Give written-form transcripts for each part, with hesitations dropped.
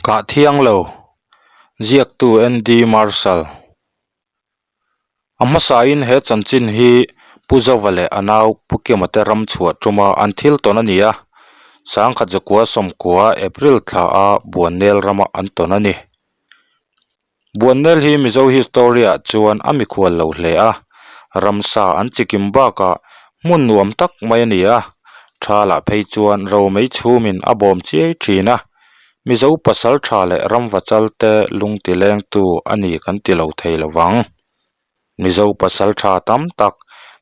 Kah thiang lo, ziaktu ND Marshall. A hmasain he chanchin hi Pu Zova leh a nau Pu Kima te ram chhuah tuma an thil tawn a ni a, sangkhat zakua sawmkua April thla a Buannel rama an tawn a ni. Buannel hi Mizo history-ah chuan a mikhual lo hle a, ramsa an chikim bakah hmun nuam tak mai a ni a, thalah phei chuan romei chhumin a bawm chiai thin a, Mizo pasal tha leh ramvachal te lung ti lengtu a ni kan ti lo thei lo vang. Mizo pasal tha tam tak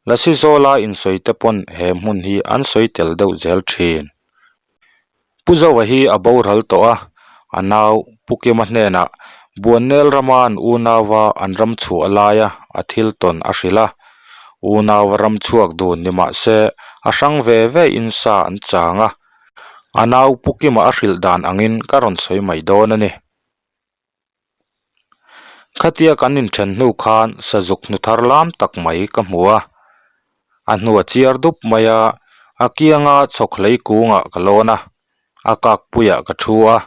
Lasi Zawla insawi te pawn he hmun hi an sawi tel deuh zel thin. Pu Zoa hi a boral tawh a, a nau Pu Kima hnenah Buannel rama an unauva an ram chhuah laia a thil tawn a hrilh a. Unauva ram chhuak dun ni mah se a hrang ve ve in sa an chang a. A nau Pu Kima a hrilh dan angin ka rawn sawi mai dawn a ni. Khatia kan inthen hnu khan sazuk hnu thar lam tak mai ka hmu a, a hnua chiar dup mai a, a kianga chhawk hlei kungah ka lawn a, a kak puiah ka thu a,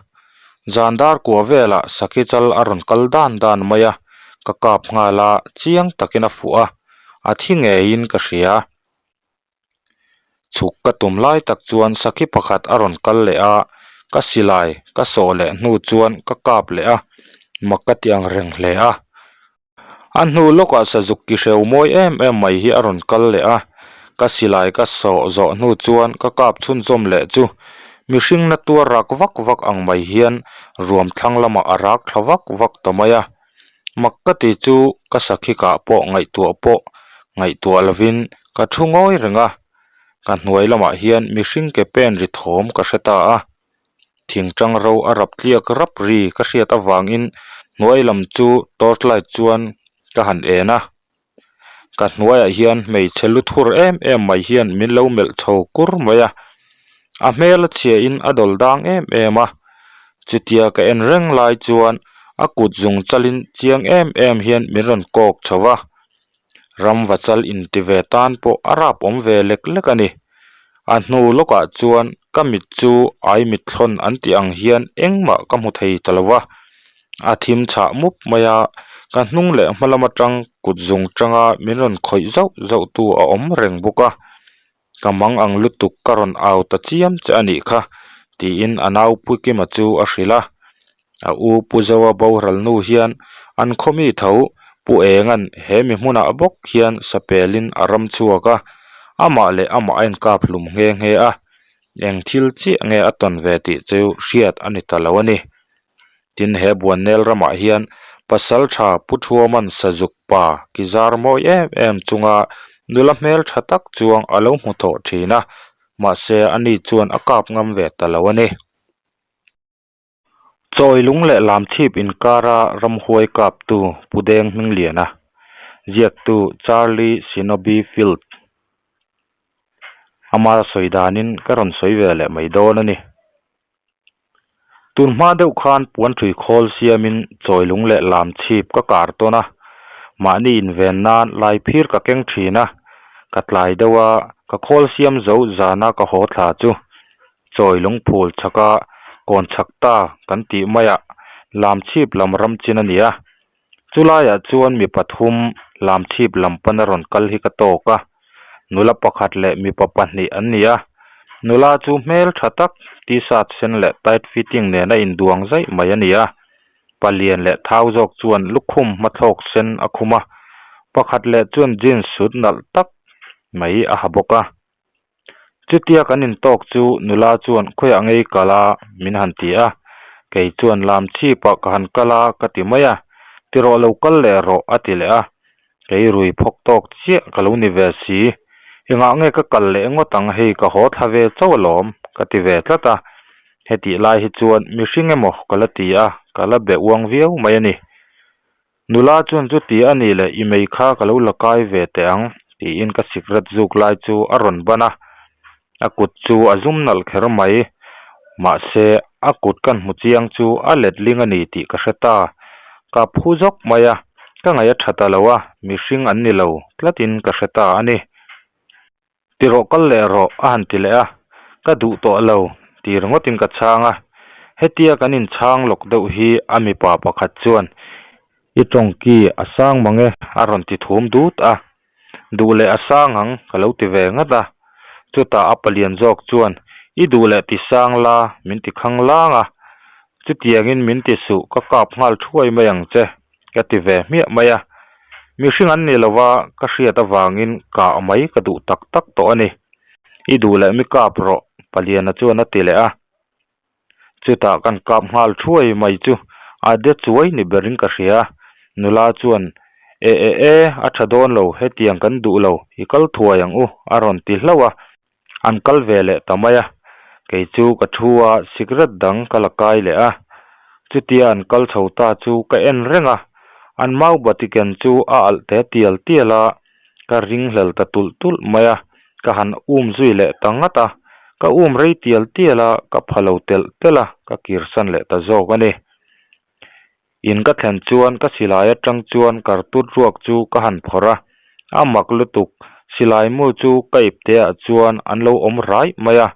zan dar kua velah sakhi chal a rawn kal dan dan mai a, ka kap nghal a, chiang takin a fuh a, a thi ngeiin ka hria. Chhuk ka tum lai tak chuan sakhi pakhat a rawn kal leh a, ka silai ka sawh leh hnu chuan ka kap leh a, mak ka ti ang reng hle a. A hnu lawkah sazuk ki hreu mawi em em mai hi a rawn kal leh a, ka silai ka sawh zawh hnu chuan ka kap chhunzawm leh chu mihring na tuar rak vak vak ang mai hian ruam thlang lamah a rak thla vak vak ta mai a. Mak ka ti chu ka sakhi kah pawh ngaihtuah pawh ngaihtuah lovin ka thu ngawi reng a, ka hnuai lamah hian mihring ke pen ri thawm ka hre ta a, thingtang ro a rap tliak rap ri ka hriat avangin hnuai lam chu torchlight chuan ka han en a, ka hnuaiah hian hmeichhe lu thur em em mai hian min lo melh chho kur mai a, a hmel a chhia in a dawl dang em em a, chutia ka en reng lai chuan a kut zung chalin chiang em em hian min rawn kawk chho va. Ramvachal inti ve tan pawh a rap awm ve lek lek a ni. A hnu lawkah chuan ka mit chu ai mitthlawn an tih ang hian engmah ka hmu thei ta lo va, a thim chhah mup mai a, ka hnung leh hma lam atang kut zung tanga min rawn khawih zauh zauh tu a awm reng bawk a. Ka mang ang lutuk ka rawn au ta chiam che a nih kha, tiin a nau Puikima chu a hrilh a. A u Pu Zoa boral nu hian an khaw mi tho Pu Enga'n he mi hmunah bawk hian sapelin a ram chhuak a, amah leh amah a inkap hlum nghe nghe a, eng thil chiah nge a tawn ve tih chu hriat a ni ta lo a ni. Tin he Buannel ramah hian pasal tha Pu Thuaman Sazuk pa ki zar mawi em em chunga nula hmel tha tak chuang a lo hmu thawh thin a, mahse ani chuan a kap ngam ve ta lo a ni. Chawi lung leh lam chhip inkara ramhuai kaptu Pu Deng Hmingliana, ziaktu Charlie Shinobi Field. Ama sawi danin ka rawn sawi ve leh mai dawn a ni. Tun hma deuh khan puan ṭhui khawl siamin chawi lung leh lam chhip ka kar tawn a, mahni inven nan lai phir ka keng ṭhin a, ka tlai deuh a, ka khawl siam zo zana ka haw thla chu Chawi lungphul chhaka kawn chhak ta kan tih maiah lamchhip lam ram chin a ni a, chulaiah chuan mi pathum lamchhip lam pana rawn kal hi ka tawk a, nula pakhat leh mipa pahnih an ni a, nula chu hmel tha tak t-shirt sen leh tight fitting nena induang zaih mai a ni a, palian leh thau zawk chuan lukhum hmathlawk sen a khum a, pakhat leh chuan jeans suit nalh tak mai a ha bawk a. Chutia kan intawk chu nula chuan khawiah ngei kal a min han ti a, kei chuan lam chhipah ka han kal a ka ti mai a, tirawh lo kal leh rawh a ti leh a, kei rui phawk tawk chiah ka lo ni ve si, engah nge ka kal leh ngawt ang hei ka haw thla ve chauh alawm ka ti ve tlat a, hetih lai hi chuan mihring emaw ka la ti a, ka la be uang viau mai a ni. Nula chuan chuti a nih leh i mei kha ka lo la kai ve teh ang tiin ka sikret zuk lai chu a rawn ban a, a kut chu a zum nalh kher mai. Mahse, a kut kan hmu chiang chu a letling a ni tih ka hre ta. Ka phu zawk mai a, ka ngaih a tha ta lo a, mihring an ni lo tlatin ka hre ta a ni. Ti rawh kal leh rawh a han ti leh a, ka duh tawh lo ti ringawtin ka chhang a. Hetia kan inchhang lawk deuh hi a mipa pakhat chuan, I tawngki a sang mang e a rawn ti thum dut a. Duh leh a sang ang ka lo ti ve ngat a. Chutah a palian zawk chuan, I duh leh ti sang la min ti khang lang a. Chutiangin min ti suh ka kap nghal thuai mai ang che ka ti ve hmiah mai a. Mihring an ni lova ka hriat avangin kah mai ka duh tak tak tawh a ni. I duh leh mi kap rawh paliana chuan a ti leh a. Chutah kan kap nghal thuai mai chu a de chuai ni berin ka hria. Nula chuan, E e e, a tha dawn lo, hetiang kan duh lo, i kal thuai ang u, a rawn ti hlauh a. An kal ve leh ta mai a. Kei chu ka thu a, sikret dang ka la kai leh a. Chutia an kal chho ta chu ka en reng a, an mau bati ken chu a alh te tial tial a, ka ringhlel ta tulh tulh mai a. Ka han um zui leh ta ngat a, ka um rei tial tial a, ka pha lo telh telh a, ka kirsan leh ta zawk a ni. In ka thlen chuan ka silai atang chuan kartut ruak chu ka han phawrh a, a mak lutuk, silai mu chu ka ipte ah chuan an lo awm raih mai a,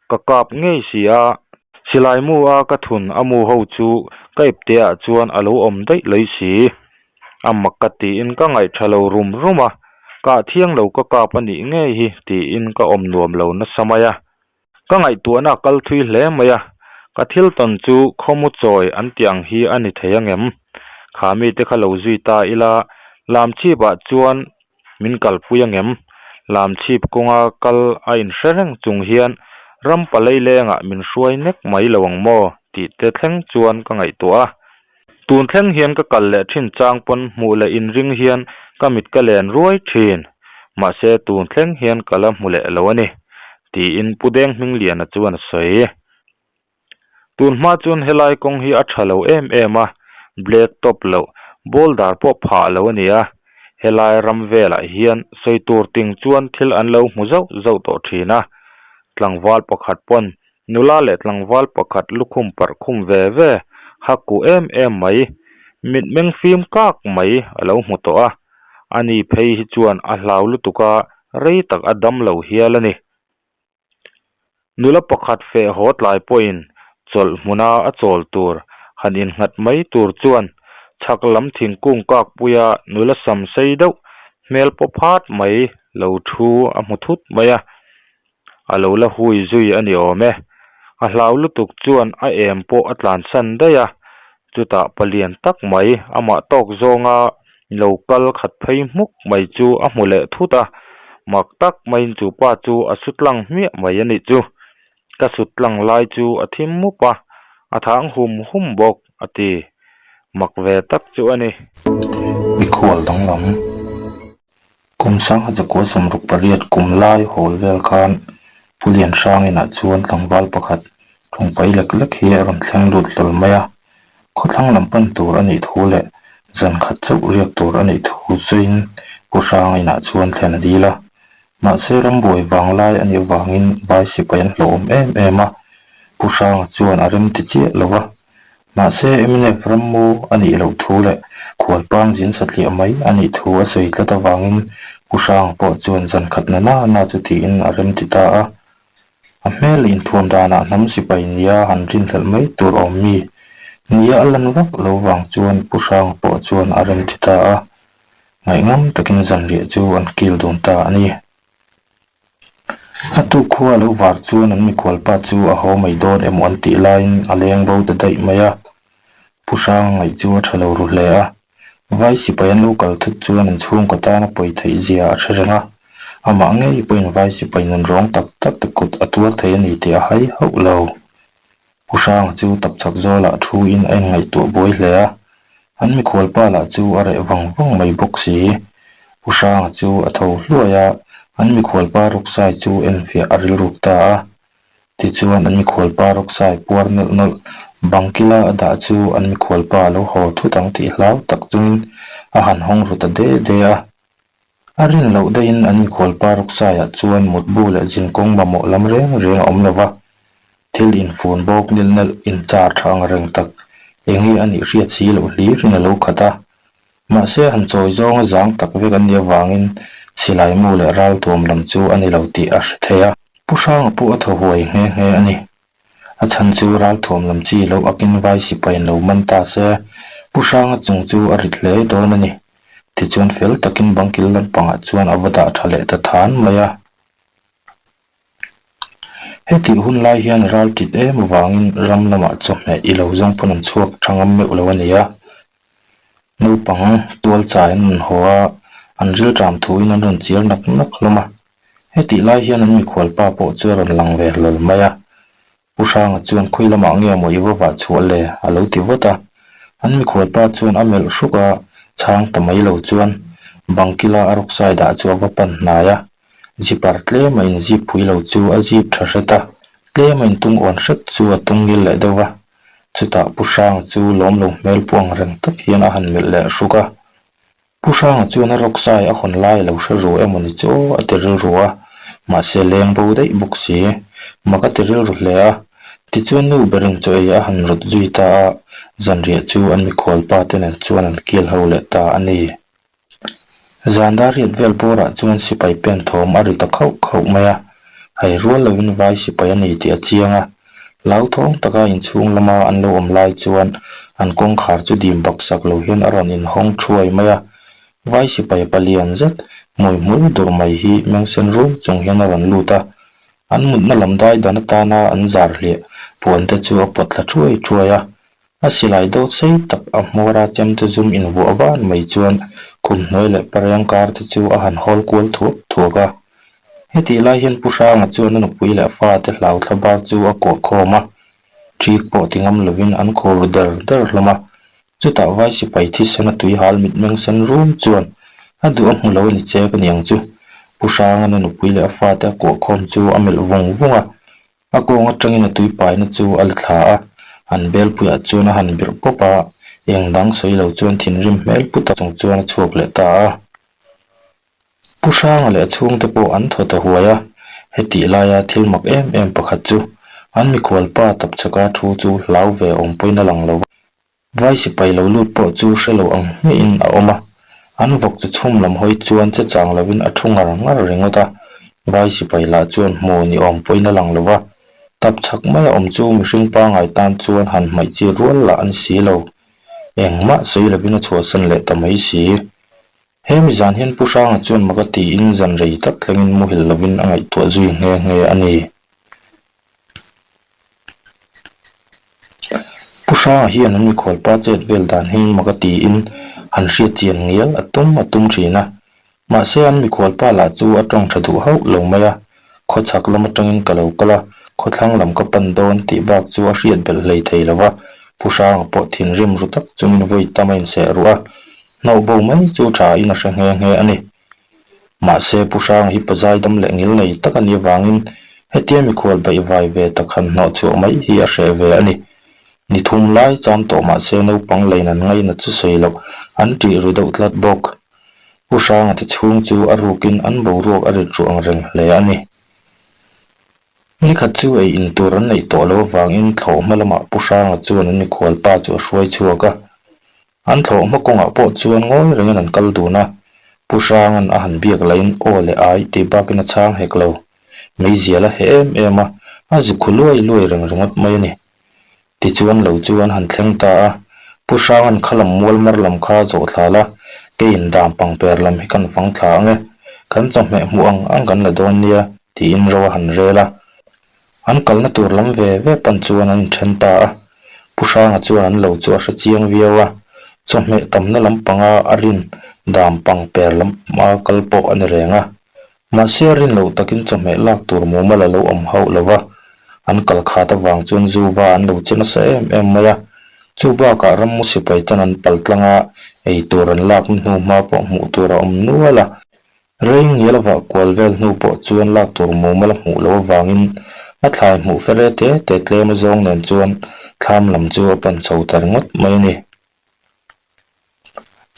ka kap ngei si a, silai mu a ka thun a mu ho chu ka ipte ah chuan a lo awm daih lawi si. A mak ka tiin ka ngaihṭha lo rum rum a, kah thiang lo ka kap a nih ngei hi tiin ka awm nuam lo nasa mai a. Ka ngaihtuahna a kal thui hle mai a, ka thil tawn chu khawmu chawi an tih ang hi a ni thei angem? Kha mite kha lo zui ta ila, Lamchhip ah chuan min kalpui angem? Lamchhip kawnga kal a inhre reng chung hian ram palei lengah min hruai nek mai lo ang maw? tih te thleng chuan ka ngaihtuah a. Tun thleng hian ka kal leh thin chang pawn hmuh leh inring hian ka mit ka len ruai thin. Mahse tun thleng hian ka la hmu leh lo a ni, tiin Pu Deng Hmingliana chuan a sawi. Tun hma chuan helai kawng hi a tha lo em em a, black top loh, boulder pawh phah lo a ni a. Helai ram velah hian sawi tur ting chuan thil an lo hmu zauh zauh tawh thin a. Tlangval pakhat pawn Nula leh tlangval pakhat lukhum parh khum ve ve, ha kuh em em mai, mitmeng fim kak mai a lo hmu tawh a. Ani phei hi chuan a hlau lutuk a, rei tak a dam lo hial a ni. Nula pakhat feh haw tlai pawhin chawlh hmuna a chawl tur han innghat mai tur chuan chhak lam thingkung kak puia nula sam sei deuh hmel paw phat mai lo thu a hmu thut mai a. A lo la hui zui a ni awm e. A hlau lutuk chuan a em pawh a tlansan daih a, chutah palian tak mai amah tawk zawnga lo kal khat phei hmuk mai chu a hmu leh thut a, mak tak maiin chu pa chu a su tlang hmiah mai a nih chu. Ka sut tlang lai chu a thim mup a, a thang hum hum bawk a ti. Mak ve tak chu a ni. Mikhual danglam. Kum sangha chakua 68 kum lai hawl vel khan Pu Lianhrang inah chuan tlangval pakhat thawngpai lek lek hi a rawn thleng lut hlawl mai a. Khawthlang lam pan tur a nih thu leh zan khat chauh riak tur a nih thu sawiin Pu Hrang inah chuan thlen a dil a. Mahse rambuai vang lai a nih avangin vai sipai an hlauhawm em em a, Pu Hranga chuan a rem ti chiah lo va. Mahse, mnf rammu a nih loh thu leh khualpang zin satliah mai a nih thu a sawi tlat avangin Pu Hranga pawh chuan zan khat na na na chu tiin a rem ti ta a. A hmel leh inthuam danah hnam sipai nia han rinhlelh mai tur awm mi nia a lan vak lo vang chuan Pu Hranga pawh chuan a rem ti ta a. Ngaihngam takin zanriah chu an kil dun ta a ni. A tuk khua lo var chuan an mikhualpa chu a haw mai dawn emaw an tih laiin a leng bo ta daih mai a. Pu Hranga ngaih chu a tha lo ru hle a. Vai sipai an lo kal thut chuan an chhungkaw tana pawi theih zia a hre reng a. Amah ngei pawhin vai sipai nun rawng tak tak te kut a tuar thei a ni tih a hai hauh lo. Pu Hranga chu tapchhak zawlah thuin a inngaihtuah buai hle a, an mikhualpa lah chu a reh vang vang mai bawk si. Pu Hranga chu a tho hluai a, an mikhualpa ruksai chu enfiah a rilruk ta a. Tichuan an mikhualpa ruksai puar nawlh nawlh bang kila a dah chu an mikhualpa a lo haw thut ang tih hlau tak chungin a han hawng ru ta de de a. A rin loh daihin an mikhualpa Ruksaiah chuan mutbu leh zinkawng mamawh lam reng reng a awm lo va, thil infun bawk nilh nalh inchar tha ang reng tak eng nge a nih hriat si loh hlirin a lo khat a. Mahse han chawi zawnga zang tak vek an nih avangin silai mu leh raltuam lam chu a ni lo tih a hre thei a. Pu Hranga pawh a thaw huai nghe nghe a ni. A chhan chu ralthuam lam chi lo akin vai sipai an lo man ta se, Pu Hranga chung chu a rit hle dawn a ni. Tichuan fel takin bangkil lampangah chuan a va dah tha leh ta than mai a. Hetih hun lai hian ral tit em avangin ram lamah chawhmeh i lo zawng pawn an chhuak tha ngam meuh lo a ni a. Naupang tual chai an rawn haw a, an rilṭam thuin an rawn chiar nak nak hlawm a. Hetih lai hian an mikhualpa pawh chu a rawn lang ve hlawl mai a. Pu Hranga chuan khawi lamah nge maw i va vah chhuah le? a lo ti vawt a. An mikhualpa chuan a melh hruk a, chhang ta mai lo chuan bangkila a rawksai dah chu a va pan hnai a. Zipar tlem a inzip pui lo chu a zip tha hret a, tlem a intung awn hret chu a tung ngil leh deuh va. Chutah Pu Hranga chu lawm lo hmel pu ang reng tak hian a han melh leh hruk a. Pu Hranga chuan a rawksai a hawn lai a lo hre ru emaw ni chu a ti rilru a, mahse leng bo daih bawk si. Mak a ti rilru hle a, tichuan nu berin chaw ei a han rawt zui ta a, zanriah chu an mikhual pa te nen chuan an kil ho leh ta a ni. Zan dar riat vel bawrah chuan sipai pen thawm a ri ta khauh khauh mai a, hai rual lovin vai sipai a ni tih a chiang a, Hlauthawng taka inchhung lama an lo awm lai chuan an kawngkhar chu dim baksak lo hian a rawn inhawng thuai mai a. Vai sipai palian zet hmui hmul dur mai hi mengsen rum chung hian a rawn lut a. An mutna lam dai dan atana an zar hliah puan te chu a pawt thla thuai thuai a. A silai dawt sei tak a hmawra chemte zum invuah van mai chuan khum hnuai leh pareng kar te chu a han hawl kual thuak thuak a. Hetih lai hian Pu Hranga chuan a nupui leh fate hlau thla bar chu a kuah khawm a, ṭik pawh ti ngam lovin an khur ru der der hlawm a. Chutah vai sipai thisen a tui hal mitmeng sen rum chuan a duh a hmu lo a ni che ka niang chu. Pu Hranga'n a nupui leh a fate a kuah khawm chu a melh vung vung a. A kawng atangin a tuipaina chu a la thla a, an belpuiah chuan a han birh pawp a, eng dang sawi lo chuan thinrim hmel put a chung chuan a chhuak leh ta a. Pu Hranga leh a chhungte pawh an thaw ta huai a, hetih laia thil mak em em pakhat chu an mikhualpa tapchhaka thu chu hlau ve awm pawhin a lang lo va. Vai sipai lo lut pawh chu hre lo ang hmiahin a awm a, an vawk chu chhum lam hawi chuan che chang lovin a thu ngar ngar ringawt a, vai sipai lah chuan hmu ni awm pawhin a lang lo va, tap chhak maia awm chu mihring pangai tan chuan han hmaih chi rual lah a ni si lo. Engmah sawi lovin a chhuahsan leh ta mai si. He mi zan hian Pu Hranga chuan mak a tiin zan rei tak thlengin muhil lovin a ngaihtuah zui nghe nghe a ni. Pu Hranga hian an mikhualpa chet vel dan hi mak a tiin han hriat chian ngial a tum a tum thin a. Mahse an mikhualpa lah chu a tawng tha duh hauh lo mai a, khawchhak lam atangin ka lo kal a, khawthlang lam ka pan dawn tih bak chu a hriat belh hlei thei lo va, Pu Hranga pawh thinrim ru tak chungin vawi tam a inseh ruh a, hnauh bo mai chu tha in a hre nghe nghe a ni. Mahse, Pu Hranga hi pazai dam leh ngil nei tak a nih avangin hetia mikhual baih vai ve tak han hnawh chhuah mai hi a hreh ve a ni. Ni thum lai cham tawh mahse naupang lein an ngaihna chu sawi loh an ṭih ru deuh tlat bawk. Pu Hranga te chhung chu a rukin an boruak a rit ruh ang reng hle a ni. Nikhat chu ei in tur an neih tawh loh avangin thlawhhma lamah Pu Hranga chuan an mikhualpa chu a hruai chhuak a. An thlawhhma kawngah pawh chuan ngawi rengin an kal dun a, Pu Hranga'n a han biak lahin aw leh ai tih bakin a chhang hek lo. Meizial a heh em em a, a zu khu luai luai reng ringawt mai a ni. Tichuan lo chu an han thleng ta a, Pu Hranga'n kha lam mual mar lam kha zawh thla la, keiin dam pangper lam hi kan fang thla ang e, kan chawhmeh hmuh ang ang kan la dawn nia, tiin ro a han rel a. An kalna tur lam ve ve pan chuan an inthen ta a, Pu Hranga chuan an lo chu a hre chiang viau a, chawhmeh tamna lampanga a rin dam pang per lama kal pawh a ni reng a. Mahse a rin loh takin chawhmeh lak tur mumal a lo awm hauh lo va, an kal khat avang chuan zu va an lo che nasa em em mai a. Chu bakah rammu sipai tan an pal tlang a, ei tur an lakna hnu hma pawh hmuh tur a awm nual a. Rei ngial vah kual vel hnu pawh chuan lak tur mumal a hmuh loh avangin a thlai hmuh fere te te tlem a zawng nen chuan thlam lam chu a pan chho ta ringawt mai a ni.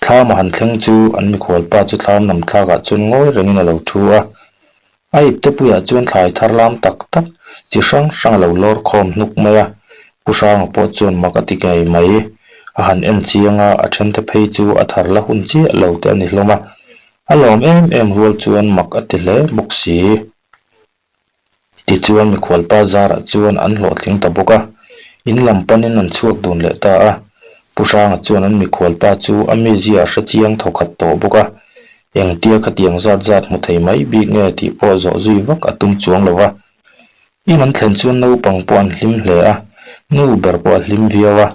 Thlam a han thleng chu an mikhual pa chu thlam lam thlakah chuan ngawi rengin a lo thu a. A ipte puiah chuan thlai thar lam tak tak chi hrang hrang a lo lawr khawm hnuk mai a. Pu Hranga pawh chuan mak a ti ngei mai. A han en chiang a, a thente phei chu a thar la hun chiah lo te a ni hlawm a. A lawm em em rual chuan mak a ti hle bawk si. Tichuan mikhualpa zarah chuan an hlawhtling ta bawk a, in lam panin an chhuak dun leh ta a. Pu Hranga chuan an mikhualpa chu a mizia a hre chiang thawkhat tawh bawk a, engtia khatiang zat zat hmu thei mai bik nge tih pawh zawh zui vak a tum chuang lo va. In an thlen chuan naupang pawh an hlim hle a, nu ber pawh a hlim viau a,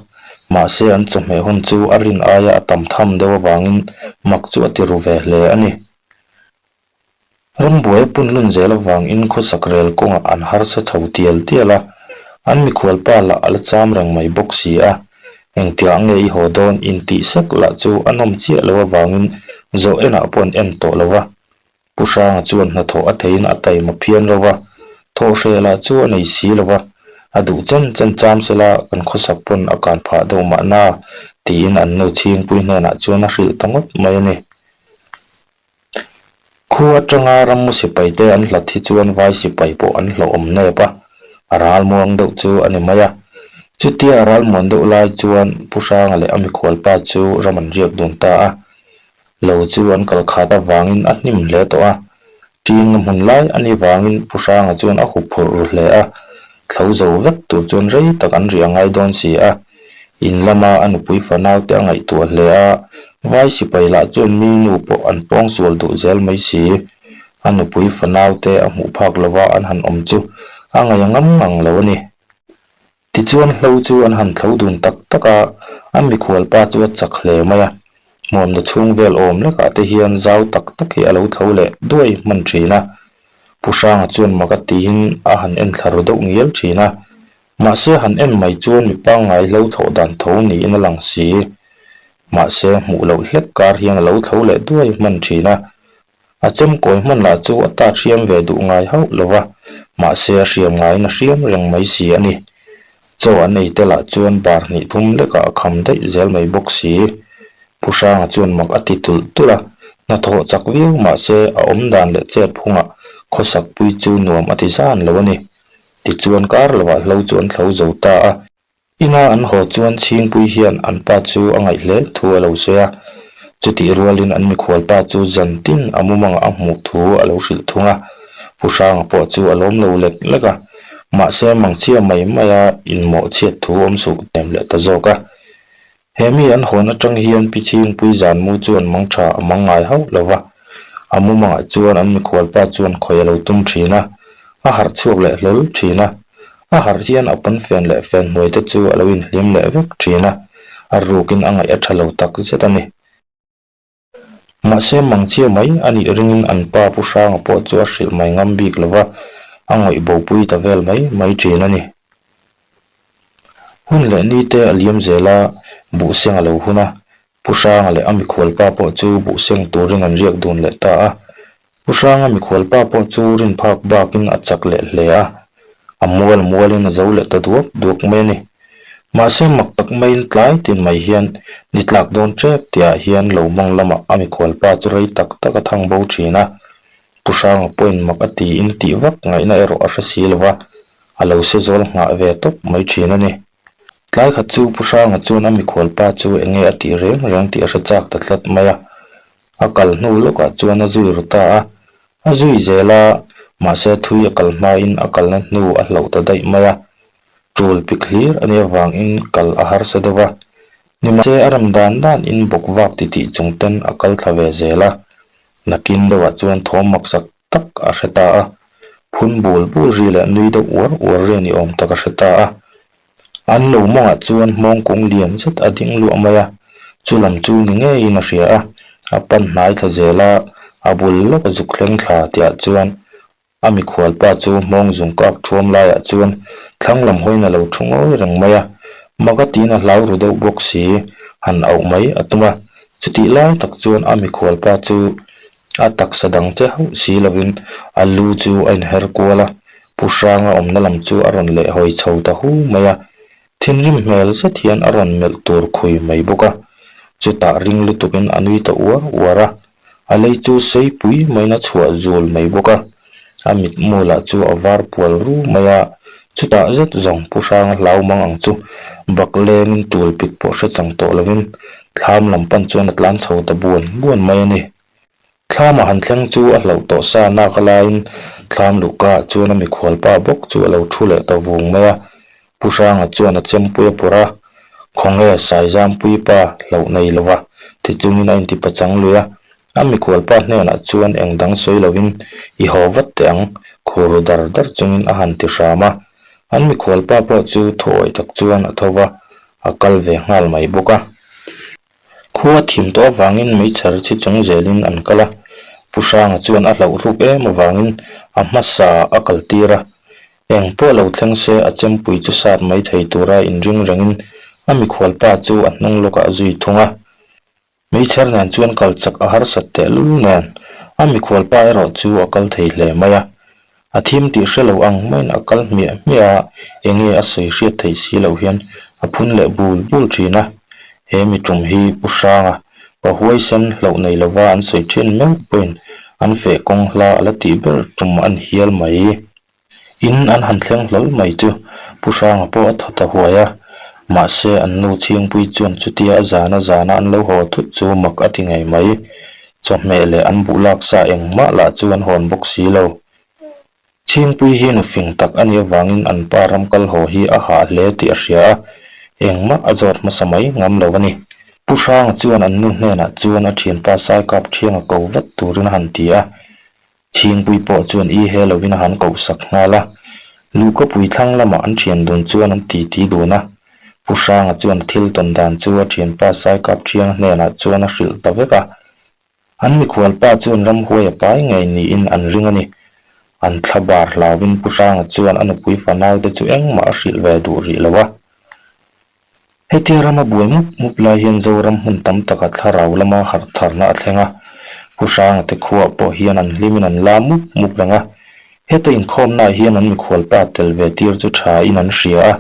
mahse an chawhmeh hun chu a rin aia a tam tham deuh avangin mak chu a ti ru ve hle a ni. Rambuai a pun lun zel avangin khawsak rel kawngah an harsa chho tial tial a, an mikhualpa lah a la cham reng mai bawk si a, engtiah nge i haw dawn intih sek lah chu a nawm chiah lo avangin zawh enah pawh an en tawh lo va. Pu Hranga chuan hnathawh a theiin a taima phian ro va, thawhhreh lah chu a nei si lo va, a duh chen chen cham sela kan khawsak pawn a kan phah deuh mahna tiin an nu chhingpui hnenah chuan a hrilh ta ngawt mai a ni. Khu atanga rammu sipai te an hlat hi chuan vai sipai pawh an hlawhawm nep a, a ralmuang deuh chu a ni mai a. Chutia a ralmuan deuh lai chuan Pu Hranga leh a mikhualpa chu ram an riak dun ta a. Lo chu an kal khat avangin a hnim hle tawh a, ṭin nga hmun lai a nih vangin Pu Hranga chuan a hup phurh ru hle a, thlo zo vek tur chuan rei tak an riah ngai dawn si a. In lama a nupui fanau te a ngaihtuah hle a, vai sipai lah chuan mi nu pawh an pawngsual duh zel mai si. A nupui fanau te a hmuh phak lova an han awm chu a ngaih a ngam ngang lo a ni. Tichuan hlo chu an han thlo dun tak tak a, a mikhual pa chu a chak hle mai a. Hmuamna chhung vel awm lekah te hian zau tak tak hi a lo thlo leh duai hman thin a. Pu Hranga chuan mak a tiin a han en thla ru deuh ngial thin a. Mahse han en mai chuan mi pangngai hlo thlawh dan tho niin a lang si. Mahse hmuh loh hlek kar hian a lo thlo leh duai hman thin a. A chemkawi hman lah chu a ta hriam ve duh ngai hauh lo va, mahse a hriam ngaiin a hriam reng mai si a ni. Chaw an ei te lah chuan bar hnih thum lekah a kham daih zel mai bawk si. Pu Hranga chuan mak a ti tulh tulh a, hnathawh chak viau mahse a awm dan leh chet phungah khawsak pui chu nuam a ti zan lo a ni. Tichuan kar lovah hlo chu an thlo zo ta a. Ina an haw chuan Chhingpui hian an pa chu a ngaih hle thu a lo sawi a, chutih rualin an mikhual pa chu zan tin a mumangah a hmuh thu a lo hrilh thung a, Pu Hranga pawh chu a lawm lo lek lek a, mahse mangchhia mai maia inmawh chhiat thu awm suh nem leh ta zawk a. He mi an hawn atang hian Pi Chhingpui zanmu chuan mang tha a mang ngai hauh lo va, a mumangah chuan an mikhual pa chuan khawi a lo tum thin a, a harh chhuak leh hlawl thin a. A harh hian a pawnfen leh fen hnuai te chu a lo inhlim leh vek thin a, a rukin a ngaih a tha lo tak zet a ni. Mahse mangchhia mai a nih ringin an pa Pu Hranga pawh chu a hrilh mai ngam bik lo va, a ngawih bopui ta vel mai mai thin a ni. Hun leh ni te a liam zel a, buhseng a lo hun a, Pu Hranga leh a mikhualpa pawh chu buhseng turin an riak dun leh ta a. Pu Hranga mikhualpa pawh chu rin phak bakin a chak leh hle a, a mual mualin a zo leh ta duak duak mai a ni. Mahse mak tak maiin tlai tin mai hian ni tlak dawn tep tihah hian lo mawng lamah a mikhualpa chu rei tak tak a thang bo thin a. Pu Hranga pawhin mak a tiin tih vak ngaihna erawh a hre si lo va, a lo se zawl nghah ve tawp mai thin a ni. Tlai khat chu Pu Hranga chuan a mikhualpa chu eng nge a tih reng reng tih a hre chak ta tlat mai a. A kal hnu lawkah chuan a zui ru ta a, a zui zel a, mahse thui a kal hmain a kalna hnu a hloh ta daih mai a. Tul pik hlir a nih avangin kal a harsa deuh a, nimahse a rem dan danin bawk vak titih chung ten a kal thla ve zel a. Nakin deuhah chuan thawm maksak tak a hre ta a, phun bul bul ri leh nui deuh uar uar ri a ni awm tak a hre ta a. An lo mawngah chuan hmawng kung lian zet a ding luah mai a, chu lam chu ni ngeiin a hria a, a pan hnai thla zel a, a bul lawka zuk thleng thla tihah chuan a mikhual pa chu hmawng zung kak thuam laiah chuan thlang lam hawiin a lo thu ngawi reng mai a, mak a tiin a hlau ru deuh bawk si, han auh mai a tum a, chutih lai tak chuan a mikhual pa chu A taksa dang che hauh si lovin a lu chu a inher kual a, Pu Hranga awmna lam chu a rawn leh hawi chho ta hu mai a, thinrim hmel zet hian a rawn melh tur khui mai bawk a. Chutah ring lutukin a nui ta uar uar a, a lei chu sei pui maiin a chhuah zul mai bawk a, a mitmu lah chu a var pual ru mai a, chutah zet zawng Pu Hranga hlau mang ang chu bak lengin tul pik pawh hre chang tawh lovin thlam lam pan chuan a tlan chho ta buan buan mai a ni. Thlam a han thleng chu a hlauh tawh sa nak a laiin thlam luhka ah chuan a mikhual pa bawk chu a lo thu leh ta vung mai a. Pu Hranga chuan a chempui a pawrh a, Khawnge Saizampui pa hlauh nei lova ti chungin a inti pachang lui a. A mikhual pa hnenah chuan eng dang sawi lovin i haw vat teh ang, khur ru dar dar chungin a han ti hram a. An mikhual pa pawh chu thuawih tak chuan a tho va, a kal ve nghal mai bawk a. Khua thim tawh avangin meichher chi chung zelin an kal a, Pu Hranga chuan a hlauh ruk em avangin a hmasa a kal tir a. Eng pawh lo thleng se a chempui chu sat mai thei tura inring rengin a mikhual pa chu a hnung lawkah a zui thung a. Meichher nen chuan kal chak a harsat tehlul nen a mikhual pa erawh chu a kal thei hle mai a. A thim tih hre lo ang maiin a kal hmiah hmiah a, enge a sawi hriat theih si loh hian a phun leh bul bul thin a. He mi tum hi Pu Hranga, pa huaisen hlauh nei lova an sawi thin meuh pawhin an feh kawng hla a la tih ber tum a ni hial mai. In an han thleng hlawl mai chu Pu Hranga pawh a thaw ta huai a, mahse an nu Chhingpui chuan chutia a zana zana an lo haw thut chu mak a ti ngei mai. Chawhmeh leh an buh lak sa engmah lah chu an hawn bawk si lo. Chhingpui hi nu fing tak a nih avangin an pa ram kal haw hi a hah hle tih a hria a, engmah a zawt hmasa mai ngam lo a ni. Pu Hranga chuan an nu hnenah chuan a thianpa Saikap Thianga ko vat turin a han ti a, Chhingpui pawh chuan i he lovin a han kohsak nghal a, Luhkapui thlang lamah an thian dun chuan an titi dun a. Pu Hranga chuan a thil tawn dan chu a thianpa Saikap Thianga hnenah chuan a hrilh ta vek a. An mikhual pa chuan ramhuai a pai ngei niin an ring a ni. An thla bar hlauvin Pu Hranga chuan a nupui fanaute chu engmah a hrilh ve duh rih lo a. Hetia rama buai mup mup lai hian Zoram hmun tam takah thlarau lama harh tharna a thleng a, Pu Hranga te khuaah pawh hian an hlimin an la mup mup reng a. Heta inkhawmnaah hian an mikhual pa tel ve tir chu tha in an hria a,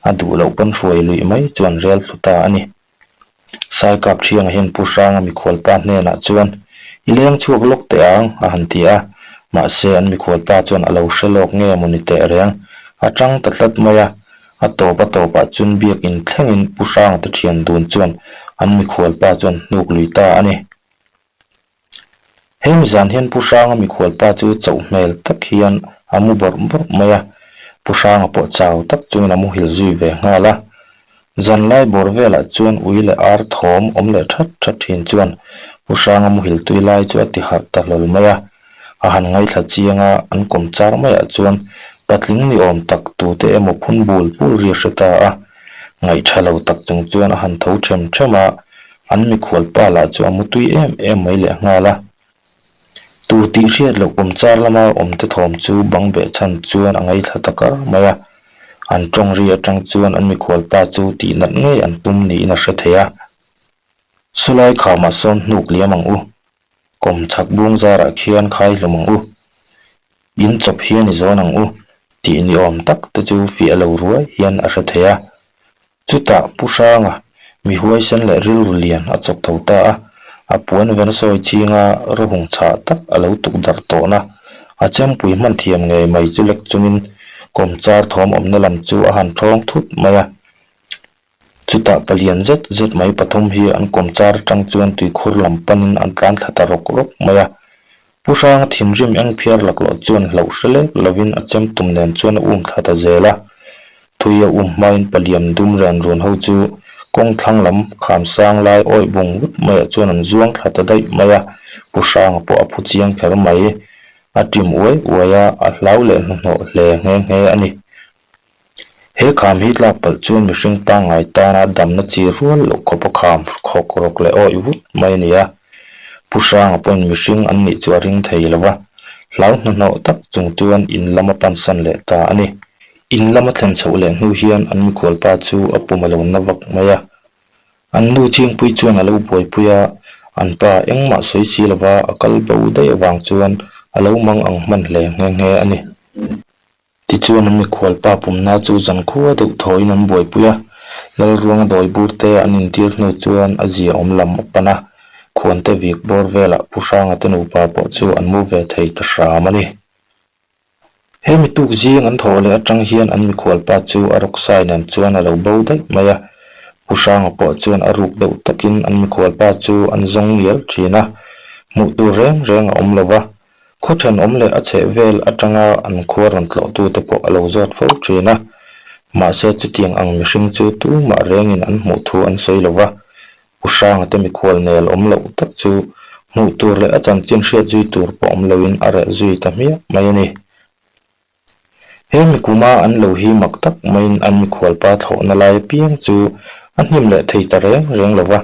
a duh loh pawn hruai luih mai chu an rel thlu ta a ni. Saikap Thianga hian Pu Hranga mikhual pa hnenah chuan, I leng chhuak lawk teh ang, a han ti a. Mahse, an mikhual pa chuan a lo hre lawk nge maw ni teh reng, a tang ta tlat mai a. A tawp a tawpah chuan biakin thlengin Pu Hranga te thian dun chuan an mikhual pa chuan hnuk lui ta a ni. Hemi zan hian Pu Hranga mikhual pa chu chauh hmel tak hian a mu bawrh bawrh mai a, Pu Hranga pawh chau tak chungin a muhil zui ve nghal a. Zanlai bawr velah chuan ui leh ar thawm awm leh that that thin chuan Pu Hranga muhil tui lai chu a ti harh ta hlawl mai a. A han ngaithla chiang a, an kawm char maiah chuan patling ni awm tak tute emaw phun bul bul ri a hre ta a. Ngaihṭha lo tak chung chuan a han tho ṭhem ṭhem a, An mikhual pa lah chu a mutui em em mai leh nghal a. Tu tih hriat loh kum char lama awm te thawm chu bang beh chhan chuan a ngaithla ta kar mai a. An tawng ri atang chuan an mikhual pa chu tih nat ngei an tum niin a hre thei a. Sawlai khamah sawn hnuk liam ang u. Kawm chhak bung zarah khian khai hlum ang u. In chawp hian i zawn ang u tih ni awm tak te chu fiah lo ruai hian a hre thei a. Chutah Pu Hranga, mi huaisen leh rilru lian a chawk tho ta a, a puan ven sawi chinga rawhung chhah tak a lo tuk darh tawhna, a chempui hman thiam ngei mai chu lek chungin kawmchar thawm awmna lam chu a han thawng thut mai a. Chutah palian zet zet mai pathum hi an kawmchar atang chuan tuikhur lam panin an tlan thla ta rawk rawk mai a. Pu Hranga thinrim eng phiar laklawh chuan hlauh hre lek lovin a chem tum nen chuan a um thla ta zel a. Thui a um hmain palian dum ren run ho chu kawng thlang lam kham sang lai awih bung vut maiah chuan an zuang thla ta daih mai a, Pu Hranga pawh a phu chiang kher mai. A ṭim uai uai a, a hlau leh hnuhnawh hle nghe nghe a ni. He kham hi tlak palh chuan mihring pangngai tana damna chi rual loh khawp a kham khawk rawk leh awih vut mai a ni a. Pu Hranga pawhin mihring an nih chu a ring thei lo va, hlau hnahnawh tak chung chuan in lam a pansan leh ta a ni. In lama thlen chhoh leh hnu hian an mikhual pa chu a pum a lo na vak mai a. An nu Chhingpui chuan a lo buaipui a, an pa engmah sawi si lova a kal bo daih avang chuan a lo mang ang hman hle nghe nghe a ni. Tichuan an mikhual pa pumna chu zankhua deuh thawiin an buaipui a, Lalruanga dawi bur te an intir hnu chuan a zia awm lam a pan a, khuante vik bawr velah Pu Hranga te nupa pawh chu an mu ve thei ta hram a ni. He mi tuk zing an thawh leh atang hian an mikhual pa chu a rawksai nen chuan a lo bo daih mai a, Pu Hranga pawh chuan a ruk deuh takin an mikhual pa chu an zawng ngial thin a. Hmuh tur reng reng a awm lo va, khaw thenawm leh a chheh vel atanga an khua rawn tlawhtute pawh a lo zawt fo thin a. Mahse chutiang ang mihring chu tumah rengin an hmuh thu an sawi lo va, U Hranga te mikhual nel awm loh tak chu hmuh tur leh a chanchin hriat zui tur pawh awm loin a reh zui ta hmiah mai a ni. He mikuma an lo hi mak tak maiin an mikhualpa thlawhna lai apiang chu a hnim leh thei ta reng reng lo va,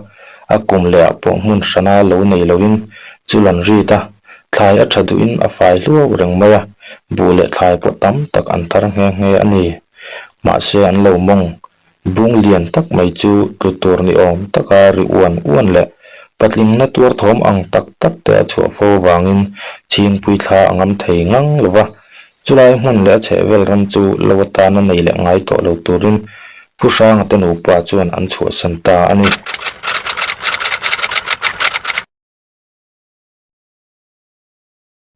a kum lehah pawh hmun hrana lo nei loin chul an rit a, thlai a tha duhin a fai hluau reng mai a, buh leh thlai pawh tam tak an thar nghe nghe a ni. Mahse an lo mawng Bung lian tak mai chu tlu tur ni awm taka ri uan uan leh patlingna tuar thawm ang tak tak te a chhuah fo avangin chhingpui thla a ngam thei ngang lo va, chulai hmun leh a chhehvel ram chu lo atana nei leh ngai tawh lo turin Pu Hranga te nupa chuan an chhuahsan ta a ni.